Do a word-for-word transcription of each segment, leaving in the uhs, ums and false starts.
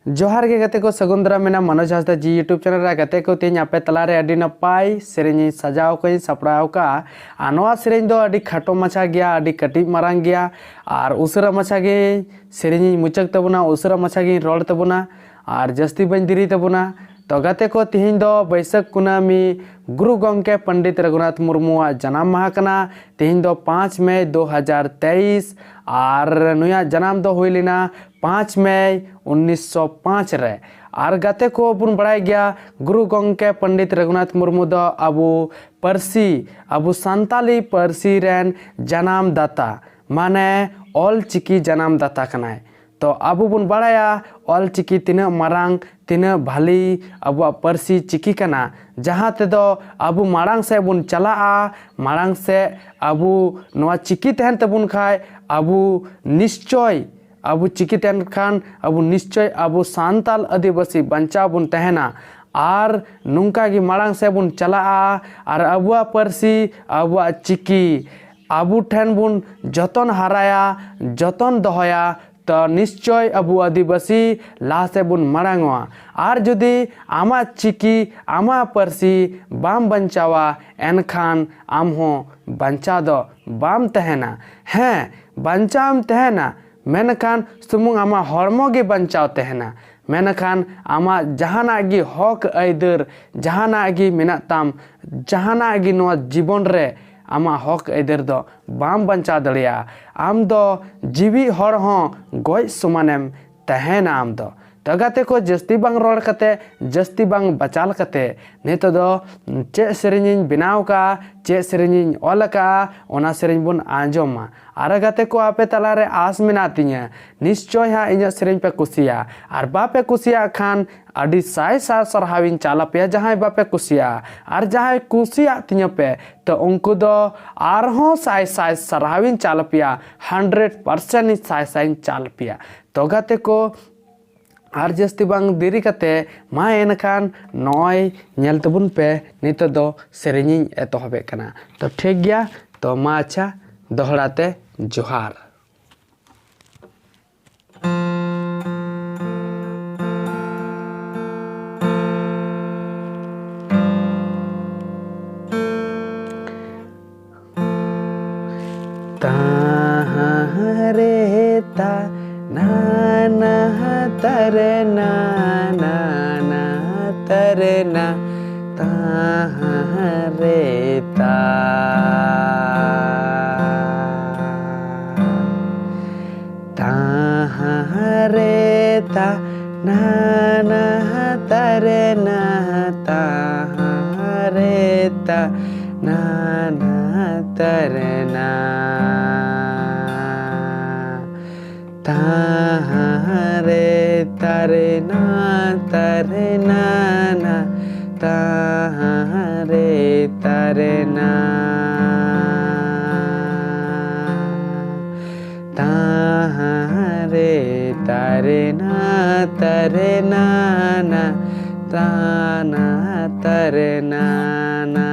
ᱡᱚᱦᱟᱨ ᱜᱮ ᱜᱟᱛᱮ ᱠᱚ, ᱥᱟᱹᱜᱩᱱ ᱫᱟᱨᱟᱢ ᱢᱮᱱᱟᱜᱼᱟ ᱢᱟᱱᱳᱡᱽ ᱦᱟᱸᱥᱫᱟ ᱡᱤ YouTube ᱪᱮᱱᱮᱞ ᱨᱮ᱾ ᱜᱟᱛᱮ ᱠᱚ, ᱛᱮᱦᱮᱧ ᱟᱯᱮ ᱛᱟᱞᱟᱨᱮ ᱟᱹᱰᱤ ᱱᱟᱯᱟᱭ ᱥᱮᱨᱮᱧ ᱤᱧ ᱥᱟᱡᱟᱣ ᱠᱟᱜ ᱤᱧ ᱥᱟᱯᱲᱟᱣ ᱠᱟᱜᱼᱟ᱾ ᱟᱨ ᱱᱚᱣᱟ ᱥᱮᱨᱮᱧ ᱫᱚ ᱟᱹᱰᱤ ᱠᱷᱟᱴᱚ ᱢᱟᱪᱷᱟ ᱜᱮᱭᱟ, ᱟᱹᱰᱤ ᱠᱟᱹᱴᱤᱡ ᱢᱟᱨᱟᱝ ᱜᱮᱭᱟ᱾ ᱟᱨ ᱩᱥᱟᱹᱨᱟ ᱢᱟᱪᱷᱟ ᱜᱮ ᱥᱮᱨᱮᱧ ᱤᱧ ᱢᱩᱪᱟᱹᱫ ᱛᱟᱵᱚᱱᱟ, ᱩᱥᱟᱹᱨᱟ ᱢᱟᱪᱷᱟ ᱜᱤᱧ ᱨᱚᱲ ᱛᱟᱵᱚᱱᱟ᱾ ᱟᱨ ᱡᱟᱹᱥᱛᱤ ᱵᱟᱹᱧ ᱫᱮᱨᱤ ᱛᱟᱵᱚᱱᱟ᱾ ᱛᱚ ᱜᱟᱛᱮ ᱠᱚ, ᱛᱮᱦᱮᱧ ᱫᱚ ᱵᱟᱹᱭᱥᱟᱹᱠᱷ ᱠᱩᱱᱟᱹᱢᱤ, ᱜᱩᱨᱩ ᱜᱚᱢᱠᱮ ᱯᱚᱱᱰᱤᱛ ᱨᱚᱜᱷᱩᱱᱟᱛᱷ ᱢᱩᱨᱢᱩᱣᱟᱜ ᱡᱟᱱᱟᱢ ᱢᱟᱦᱟ ᱠᱟᱱᱟ᱾ ᱛᱮᱦᱮᱧ ᱫᱚ ᱯᱟᱸᱪ ᱢᱮ ᱫᱩ ᱦᱟᱡᱟᱨ ᱛᱮᱭᱤᱥ, ᱟᱨ ᱱᱩᱭᱟᱜ ᱡᱟᱱᱟᱢ ᱫᱚ ᱦᱩᱭ ᱞᱮᱱᱟ ᱯᱟᱸᱪ ᱢᱮ ᱩᱱᱤᱥᱥᱚ ᱯᱟᱸᱪ ᱨᱮ᱾ ᱟᱨ ᱜᱟᱛᱮ ᱠᱚ, ᱵᱚᱱ ᱵᱟᱲᱟᱭ ᱜᱮᱭᱟ, ᱜᱩᱨᱩ ᱜᱚᱢᱠᱮ ᱯᱚᱱᱰᱤᱛ ᱨᱚᱜᱷᱩᱱᱟᱛᱷ ᱢᱩᱨᱢᱩ ᱫᱚ ᱟᱵᱚ ᱯᱟᱹᱨᱥᱤ, ᱟᱵᱚ ᱥᱟᱱᱛᱟᱞᱤ ᱯᱟᱹᱨᱥᱤ ᱨᱮᱱ ᱡᱟᱱᱟᱢ ᱫᱟᱛᱟ, ᱢᱟᱱᱮ ᱚᱞ ᱪᱤᱠᱤ ᱡᱟᱱᱟᱢ ᱫᱟᱛᱟ ᱠᱟᱱᱟᱭ᱾ ᱛᱚ ᱟᱵᱚ ᱵᱚᱱ ᱵᱟᱲᱟᱭᱟ ᱚᱞ ᱪᱤᱠᱤ ᱛᱤᱱᱟᱹᱜ ᱢᱟᱨᱟᱝ, ᱛᱤᱱᱟᱹᱜ ᱵᱷᱟᱞᱤ ᱟᱵᱚᱣᱟᱜ ᱯᱟᱹᱨᱥᱤ ᱪᱤᱠᱤ ᱠᱟᱱᱟ, ᱡᱟᱦᱟᱸ ᱛᱮᱫᱚ ᱟᱵᱚ ᱢᱟᱲᱟᱝ ᱥᱮᱫ ᱵᱚᱱ ᱪᱟᱞᱟᱜᱼᱟ᱾ ᱢᱟᱲᱟᱝ ᱥᱮᱫ ᱟᱵᱚ ᱱᱚᱣᱟ ᱪᱤᱠᱤ ᱛᱟᱦᱮᱱ ᱛᱟᱵᱚᱱ ᱠᱷᱟᱡ, ᱟᱵᱚ ᱱᱤᱥᱪᱚᱭ, ᱟᱵᱚ ᱪᱤᱠᱤ ᱛᱟᱦᱮᱱ ᱠᱷᱟᱱ ᱟᱵᱚ ᱱᱤᱥᱪᱚᱭ ᱟᱵᱚ ᱥᱟᱱᱛᱟᱞ ᱟᱹᱫᱤᱵᱟᱹᱥᱤ ᱵᱟᱧᱪᱟᱣ ᱵᱚᱱ ᱛᱟᱦᱮᱱᱟ᱾ ᱟᱨ ᱱᱚᱝᱠᱟ ᱜᱮ ᱢᱟᱲᱟᱝ ᱥᱮᱫ ᱵᱚᱱ ᱪᱟᱞᱟᱜᱼᱟ᱾ ᱟᱨ ᱟᱵᱚᱣᱟᱜ ᱯᱟᱹᱨᱥᱤ, ᱟᱵᱚᱣᱟᱜ ᱪᱤᱠᱤ ᱟᱵᱚ ᱴᱷᱮᱱ ᱵᱚᱱ ᱡᱚᱛᱚᱱ ᱦᱟᱨᱟᱭᱟ, ᱡᱚᱛᱚᱱ ᱫᱚᱦᱚᱭᱟ, ᱛᱚ ᱱᱤᱥᱪᱚᱭ ᱟᱵᱚ ᱟᱹᱫᱤᱵᱟᱹᱥᱤ ᱞᱟᱦᱟ ᱥᱮᱫ ᱵᱚᱱ ᱢᱟᱲᱟᱝᱚᱜᱼᱟ᱾ ᱟᱨ ᱡᱩᱫᱤ ᱟᱢᱟᱜ ᱪᱤᱠᱤ, ᱟᱢᱟᱜ ᱯᱟᱹᱨᱥᱤ ᱵᱟᱢ ᱵᱟᱧᱪᱟᱣᱟ, ᱮᱱᱠᱷᱟᱱ ᱟᱢ ᱦᱚᱸ ᱵᱟᱧᱪᱟᱣ ᱫᱚ ᱵᱟᱢ ᱛᱟᱦᱮᱱᱟ᱾ ᱦᱮᱸ, ᱵᱟᱧᱪᱟᱣ ᱮᱢ ᱛᱟᱦᱮᱱᱟ, ᱢᱮᱱᱠᱷᱟᱱ ᱥᱩᱢᱩᱝ ᱟᱢᱟᱜ ᱦᱚᱲᱢᱚ ᱜᱮ ᱵᱟᱧᱪᱟᱣ ᱛᱟᱦᱮᱱᱟ, ᱢᱮᱱᱠᱷᱟᱱ ᱟᱢᱟᱜ ᱡᱟᱦᱟᱱᱟᱜ ᱜᱮ ᱦᱚᱠ ᱟᱹᱭᱫᱟᱹᱨ, ᱡᱟᱦᱟᱱᱟᱜ ᱜᱮ ᱢᱮᱱᱟᱜ ᱛᱟᱢ, ᱡᱟᱦᱟᱱᱟᱜ ᱜᱮ ᱱᱚᱣᱟ ᱡᱤᱵᱚᱱ ᱨᱮ ᱟᱢᱟᱜ ᱦᱚᱠ ᱟᱹᱭᱫᱟᱹᱨ ᱫᱚ ᱵᱟᱢ ᱵᱟᱧᱪᱟᱣ ᱫᱟᱲᱮᱭᱟᱜᱼᱟ᱾ ᱟᱢ ᱫᱚ ᱡᱤᱣᱤ ᱦᱚᱲ ᱦᱚᱸ ᱜᱚᱡ ᱥᱚᱢᱟᱱᱮᱢ ᱛᱟᱦᱮᱱᱟ ᱟᱢ ᱫᱚ᱾ ᱛᱚ ᱜᱟᱛᱮ ᱠᱚ, ᱡᱟᱹᱥᱛᱤ ᱵᱟᱝ ᱨᱚᱲ ᱠᱟᱛᱮ, ᱡᱟᱹᱥᱛᱤ ᱵᱟᱝ ᱵᱟᱪᱟᱞ ᱠᱟᱛᱮ, ᱱᱤᱛᱚᱜ ᱫᱚ ᱪᱮᱫ ᱥᱮᱨᱮᱧᱤᱧ ᱵᱮᱱᱟᱣ ᱠᱟᱜᱼᱟ, ᱪᱮᱫ ᱥᱮᱨᱮᱧᱤᱧ ᱚᱞ ᱟᱠᱟᱜᱼᱟ, ᱚᱱᱟ ᱥᱮᱨᱮᱧ ᱵᱚᱱ ᱟᱸᱡᱚᱢᱟ᱾ ᱟᱨ ᱜᱟᱛᱮ ᱠᱚ, ᱟᱯᱮ ᱛᱟᱞᱟᱨᱮ ᱟᱸᱥ ᱢᱮᱱᱟᱜ ᱛᱤᱧᱟᱹ, ᱱᱤᱥᱪᱚᱭ ᱦᱟᱸᱜ ᱤᱧᱟᱹᱜ ᱥᱮᱨᱮᱧ ᱯᱮ ᱠᱩᱥᱤᱭᱟᱜᱼᱟ᱾ ᱟᱨ ᱵᱟᱯᱮ ᱠᱩᱥᱤᱭᱟᱜ ᱠᱷᱟᱱ ᱟᱹᱰᱤ ᱥᱟᱭ ᱥᱟᱭ ᱥᱟᱨᱦᱟᱣᱤᱧ ᱪᱟᱞ ᱟᱯᱮᱭᱟ ᱡᱟᱦᱟᱸᱭ ᱵᱟᱯᱮ ᱠᱩᱥᱤᱭᱟᱜᱼᱟ᱾ ᱟᱨ ᱡᱟᱦᱟᱸᱭ ᱠᱩᱥᱤᱭᱟᱜ ᱛᱤᱧᱟᱹ ᱯᱮ, ᱛᱚ ᱩᱱᱠᱩ ᱫᱚ ᱟᱨᱦᱚᱸ ᱥᱟᱭ ᱥᱟᱭ ᱥᱟᱨᱦᱟᱣᱤᱧ ᱪᱟᱞ ᱟᱯᱮᱭᱟ, ᱦᱟᱱᱰᱨᱮᱰ ᱯᱟᱨᱥᱮᱱᱴ ᱤᱧ ᱥᱟᱭ ᱥᱟᱭᱤᱧ ᱪᱟᱞ ᱟᱯᱮᱭᱟ᱾ ᱛᱚ ᱜᱟᱛᱮ ᱠᱚ, ᱟᱨ ᱡᱟᱹᱥᱛᱤ ᱵᱟᱝ ᱫᱮᱨᱤ ᱠᱟᱛᱮ, ᱢᱟ ᱮᱱᱠᱷᱟᱱ ᱱᱚᱜᱼᱚᱭ ᱧᱮᱞ ᱛᱟᱵᱚᱱ ᱯᱮ ᱱᱤᱛᱚᱜ ᱫᱚ ᱥᱮᱨᱮᱧᱤᱧ ᱮᱛᱚᱦᱚᱵᱮᱫ ᱠᱟᱱᱟ᱾ ᱛᱚ ᱴᱷᱤᱠ ᱜᱮᱭᱟ, ᱛᱚ ᱢᱟ ᱟᱪᱪᱷᱟ, ᱫᱚᱦᱲᱟ ᱛᱮ ᱡᱚᱦᱟᱨ᱾ ᱛᱟᱨᱮᱱᱟ ᱱᱟᱱᱟ ᱛᱟᱨᱮᱱᱟ ᱛᱟᱦᱟᱨᱮ ᱛᱟ᱾ ᱛᱟᱦᱟᱨᱮ ᱛᱟ ᱱᱟᱱᱟ ᱛᱟᱨᱮᱱᱟ ᱛᱟᱦᱟᱨᱮ ᱛᱟ ᱱᱟᱱᱟ ᱛᱟᱨᱮᱱᱟ᱾ ᱛᱟᱦᱟᱨᱮ ᱛᱟᱨᱮᱱᱟ ᱛᱟᱨᱮᱱᱟ ᱱᱟ ᱛᱟᱦᱟᱨᱮ ᱛᱟᱨᱮᱱᱟ᱾ ᱛᱟᱦᱟᱨᱮ ᱛᱟᱨᱮᱱᱟ ᱛᱟᱨᱮᱱᱟ ᱱᱟ ᱛᱟᱱᱟ ᱛᱟᱨᱮᱱᱟ ᱱᱟ᱾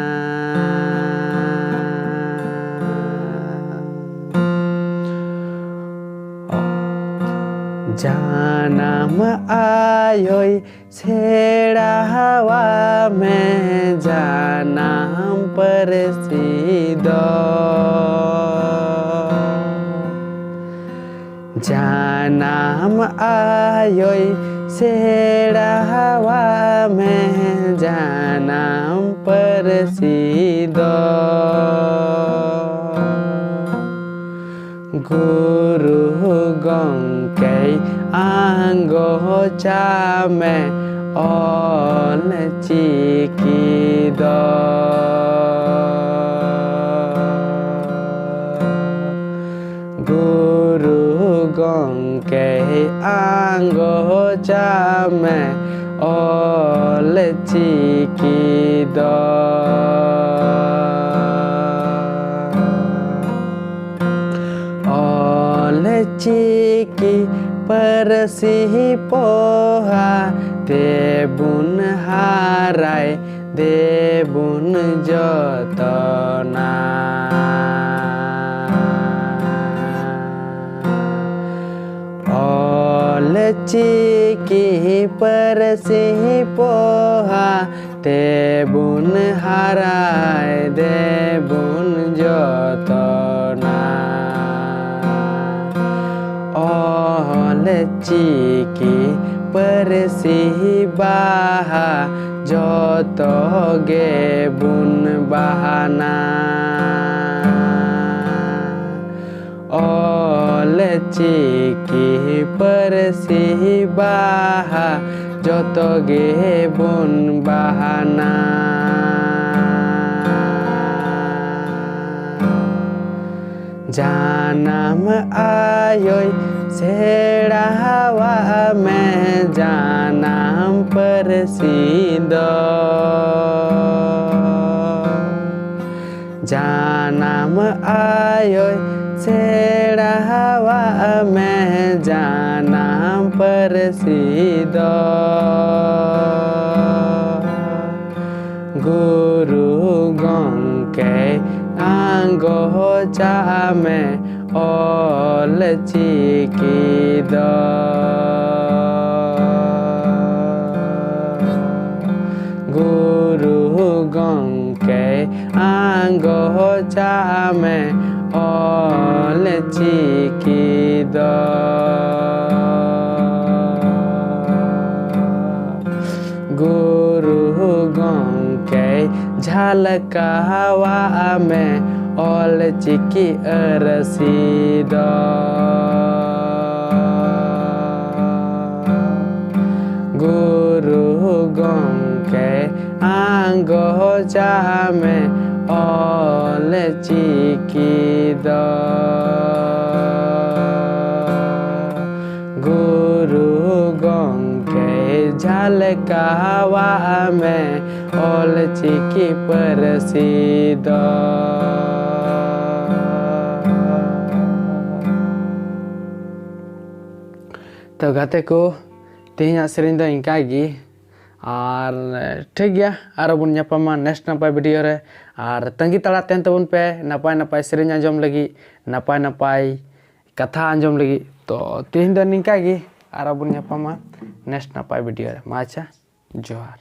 ᱡᱟᱱᱟᱢ ᱟᱭᱳᱭ ᱥᱮᱬᱟᱣᱟᱢᱮ ᱡᱟᱱᱟᱢ ᱯᱟᱹᱨᱥᱤ ᱫᱚ᱾ ᱡᱟᱱᱟᱢ ᱟᱭᱳᱭ ᱥᱮᱬᱟᱣᱟᱢᱮ ᱡᱟᱱᱟᱢ ᱯᱟᱹᱨᱥᱤ ᱫᱚ᱾ ᱜᱩᱨᱩ ᱜᱚᱢᱠᱮᱭ ᱟᱸᱜᱚᱪᱟᱢᱮ ᱚᱞ ᱪᱤᱠᱤ ᱫᱚ᱾ ᱜᱩᱨᱩ ᱜᱚᱢᱠᱮᱭ ᱟᱸᱜᱚᱪᱟᱢᱮ ᱚᱞ ᱪᱤᱠᱤ ᱫᱚ᱾ ᱚᱞ ᱪᱤᱠᱤ ᱯᱟᱹᱨᱥᱤ ᱯᱚᱦᱟ ᱛᱮᱵᱩᱱ ᱦᱟᱨᱟᱭ ᱫᱮᱵᱩᱱ ᱡᱚᱛᱚᱱᱟ᱾ ᱚᱞ ᱪᱤᱠᱤ ᱯᱟᱹᱨᱥᱤ ᱯᱚᱦᱟ ᱛᱮᱵᱩᱱ ᱦᱟᱨᱟᱭ ᱫᱮᱵᱩᱱ ᱡᱚᱛᱚᱱᱟ᱾ ᱚᱞ ᱪᱤᱠᱤ ᱯᱟᱹᱨᱥᱤ ᱵᱟᱦᱟ ᱡᱚᱛᱚ ᱜᱮᱵᱚᱱ ᱵᱟᱦᱟᱱᱟ᱾ ᱚᱞ ᱪᱤᱠᱤ ᱯᱟᱹᱨᱥᱤ ᱵᱟᱦᱟ ᱡᱚᱛᱚ ᱜᱮᱵᱚᱱ ᱵᱟᱦᱟᱱᱟ᱾ ᱡᱟᱱᱟᱢ ᱟᱭᱳᱭ ᱥᱮᱬᱟᱣᱟᱜ ᱢᱮ ᱡᱟᱱᱟᱢ ᱯᱟᱹᱨᱥᱤ ᱫᱚ᱾ ᱡᱟᱱᱟᱢ ᱟᱭᱳᱭ ᱥᱮᱬᱟᱣᱟᱜ ᱢᱮ ᱡᱟᱱᱟᱢ ᱯᱟᱹᱨᱥᱤ ᱫᱚ᱾ ᱜᱩᱨᱩ ᱜᱚᱢᱠᱮ ᱟᱸᱜᱚᱪᱟᱜ ᱢᱮ ᱚᱞ ᱪᱤᱠᱤ ᱫᱚ᱾ ᱜᱩᱨᱩ ᱜᱚᱢᱠᱮ ᱟᱸᱜᱚᱪᱟᱜ ᱢᱮ ᱚᱞ ᱪᱤᱠᱤ ᱫᱚ᱾ ᱜᱩᱨᱩ ᱜᱚᱢᱠᱮ ᱡᱷᱟᱞᱠᱟᱣᱟᱜ ᱢᱮ ᱚᱞ ᱪᱤᱠᱤ ᱟᱹᱨᱥᱤ ᱫᱚ᱾ ᱜᱩᱨᱩ ᱜᱚᱢᱠᱮ ᱟᱸᱜᱚᱪᱟᱜ ᱢᱮ ᱚᱞ ᱪᱤᱠᱤ ᱫᱚ᱾ ᱜᱩᱨᱩ ᱜᱚᱢᱠᱮ ᱡᱷᱟᱞᱠᱟᱣᱟᱜ ᱢᱮ ᱚᱞ ᱪᱤᱠᱤ ᱯᱟᱹᱨᱥᱤ ᱫᱚ᱾ ᱛᱚ ᱜᱟᱛᱮ ᱠᱚ, ᱛᱮᱦᱮᱧᱟᱜ ᱥᱮᱨᱮᱧ ᱫᱚ ᱤᱱᱠᱟ ᱜᱮ᱾ ᱟᱨ ᱴᱷᱤᱠ ᱜᱮᱭᱟ, ᱟᱨᱚ ᱵᱚᱱ ᱧᱟᱯᱟᱢᱟ next ᱱᱟᱯᱟᱭ video ᱨᱮ᱾ ᱟᱨ ᱛᱟᱺᱜᱤ ᱛᱟᱲᱟ ᱛᱟᱦᱮᱱ ᱛᱟᱵᱚᱱ ᱯᱮ ᱱᱟᱯᱟᱭ ᱱᱟᱯᱟᱭ ᱥᱮᱨᱮᱧ ᱟᱸᱡᱚᱢ ᱞᱟᱹᱜᱤᱫ, ᱱᱟᱯᱟᱭ ᱱᱟᱯᱟᱭ ᱠᱟᱛᱷᱟ ᱟᱸᱡᱚᱢ ᱞᱟᱹᱜᱤᱫ᱾ ᱛᱚ ᱛᱮᱦᱮᱧ ᱫᱚ ᱱᱤᱝᱠᱟ ᱜᱮ, ᱟᱨᱚ ᱵᱚᱱ ᱧᱟᱯᱟᱢᱟ next ᱱᱟᱯᱟᱭ video ᱨᱮ᱾ ᱢᱟ ᱟᱪᱪᱷᱟ, ᱡᱚᱦᱟᱨ᱾